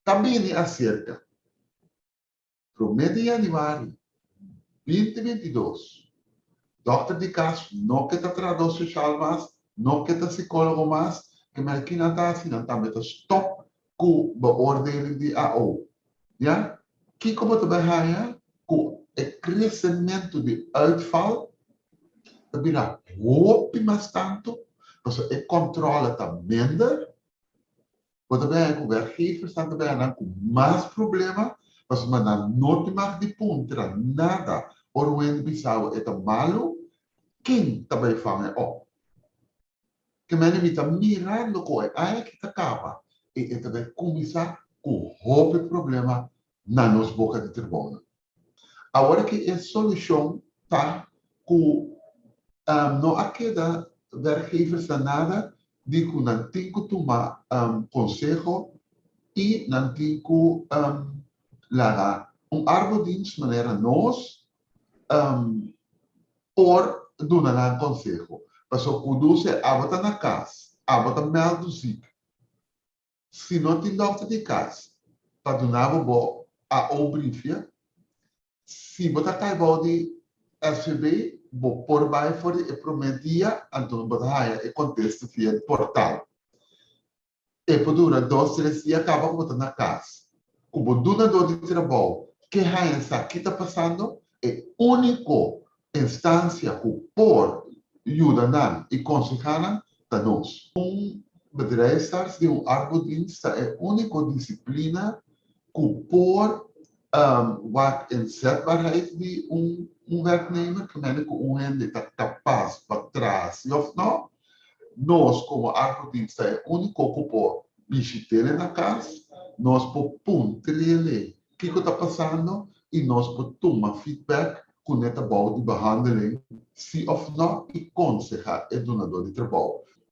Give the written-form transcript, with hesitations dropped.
Ta bini aserka 1 di yanüari 2022, dòkter di kas no ke ta trahadó soshal mas, no ke ta sikólogo mas, ke mei kinan ta hasi? Nan tambe ta stòp ku beoordeling di AO. Ya? Kiko bo ta bai haña? Ku e kresementu di uitval ta bira hopi mas tantu, pasobra e kòntròle ta minder. Bo ta bai haña ku werkgeversnan ta bai haña nan ku mas problema, pasobra nan no tin mag di puntra nada ora un hende bisa bo e ta malu, ken ta bai vang e op? Ke mende mi ta mirando ku e aña aki ta kaba i e ta bai kuminsá ku hopi problema na nos boka di trabounan. Awor aki e solushon ta ku no a keda werkgevers na nada di ku nan tin ku tuma konseho i nan tin ku laga un arbodienst manera nos por duna nan konseho. Pasobra ku duse abo ta na kas, abo ta mèldu zik. Si no tin dòkter di kas pa duna bo bo AO briefje, si bo ta kai bou di SVB, bo por bai for di e promé dia, anto bo ta haña e kontesta via di portal. E por dura dos, tres dia kaba ku bo ta na kas. Ku bo dunadó di trabou ke haña sa ki ta pasando, e úniko instansia ku por yuda nan i konsehá nan ta nos. Un bedrijfsarts di un arbodienst ta e úniko disiplina ku por wak inzetbaarheid di un werknemer, ke mende ku un hende ta kapas pa traha si òf nò. Nos komo arbodienst ta e úniko ku por bishit'é na kas, nos por puntr'é kiko ta pasando i nos por tuma feedback ku ne ta bou di behandeling si òf nò i konsehá e dunadó di trabou.